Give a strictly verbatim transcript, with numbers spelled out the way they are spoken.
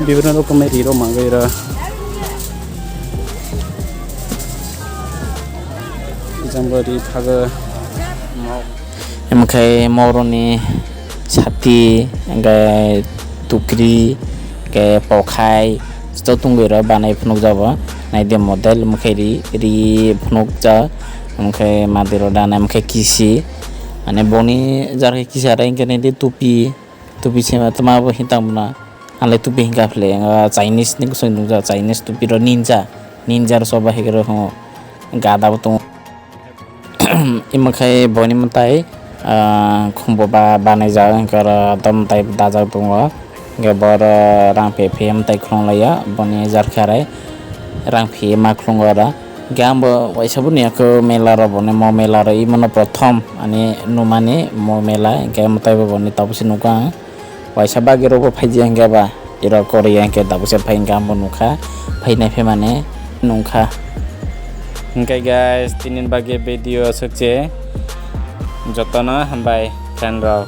Bibino rokomni ri rok mangwi ra. Jambari phago. Emkhe moroni sati, hingke tukri, hingke pokhai, joto tungui ro banai phunukjabo. Naidi model, emkhe ri, ri phunukjak, emkhe madiro dana, emkhe kisi. Mane boni jarkhe kisa rai hingke naidi tupi, tupi sema tama bo hintam na. Anle tupi hingka phle, Chinese ni kusui nukjak, Chinese tupi ro ninja, ninja ro soba hingke ro gada bo tongo. Imo khai boni mwtai, ah, khumbo ba banai jak, hingke oro dom tai dajak tongo. Hingke bo oro rang phe phe mwtai khulung laio, boni jar khe arai rang phe ma khulungo oro. Hingke ang bo waisa bo nuya khe mela ro boni mo mela ro imo no prothom ani numani mo mela, hingke mwtai bo boni tabuk se nukha ang. Waisa bagwi rokbo phaiji hingke ba, iro Korea hingke dabusa phai hingke ang bo nukha, phainai phaimani nungkha. Hingke guys, tini bagwi video aswk se, jotono hambai friend rok.